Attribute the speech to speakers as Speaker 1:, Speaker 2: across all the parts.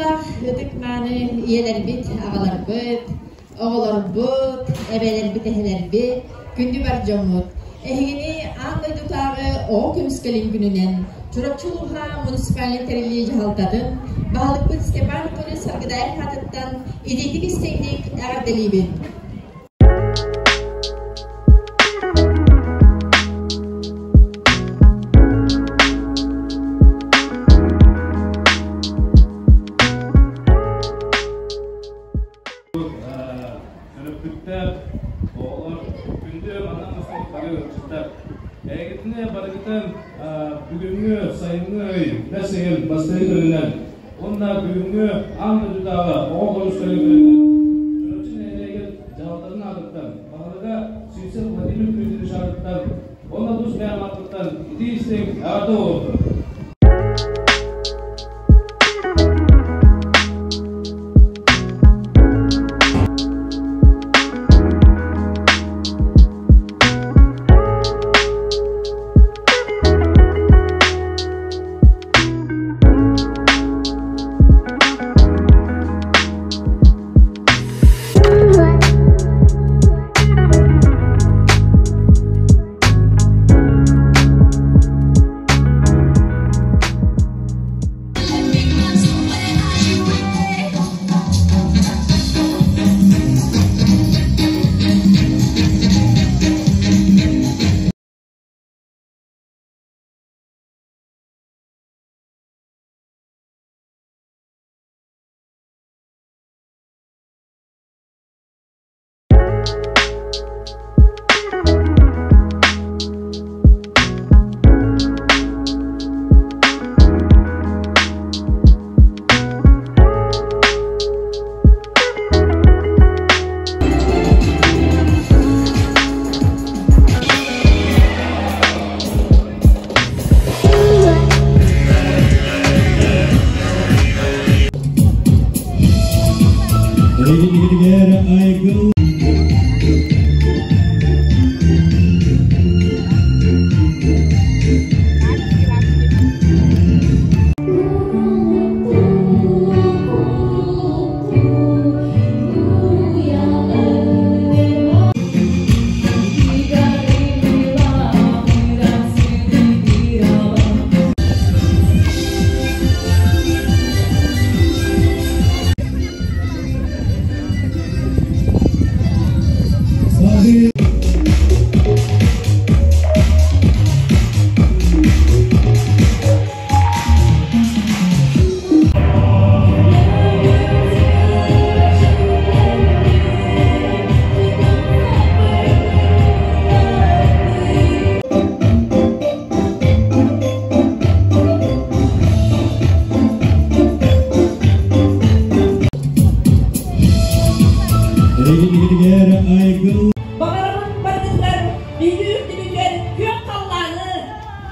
Speaker 1: Тапталлаах ытык-мааны ийэлэрбит, аҕаларбыт, оҕолорбут, эбэлэрбит, эһэлэрбит, күндү бар дьоммут! Эһигини аан дойдутааҕы оҕо көмүскэлин күнүнэн Чурапчы улууһа муниципальнай тэриллии дьаһалтатын баһылыкпыт Степан Анатольевич Саргыдаев аатыттан итиитик истиҥник эҕэрдэлиибин!
Speaker 2: Төрөппүттэр, оҕолор, күндү манна мустубут бары ыалдьыттар. Эйигитини барыгытын бүгүҥҥү сайыҥҥы ый бэс ыйын бастакы күнүнэн уонна бүгүҥҥү аан дойдутааҕы оҕо көмүскэлин күнүнэн Чурапчы нэһилиэгин дьаһалтатын аатыттан, баһылыга Сивцев Владимир Дмитриевич аатыттан уонна тус бэйэм ааппыттан итии-истиҥ эҕэрдэ буолуохтун!
Speaker 3: Айгыл
Speaker 4: Баҕарабын барытыгар биһиги үрдүбүтүгэр күөх халлааны,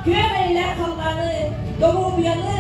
Speaker 4: күөх эйэлээх халлааны, доруобуйаны,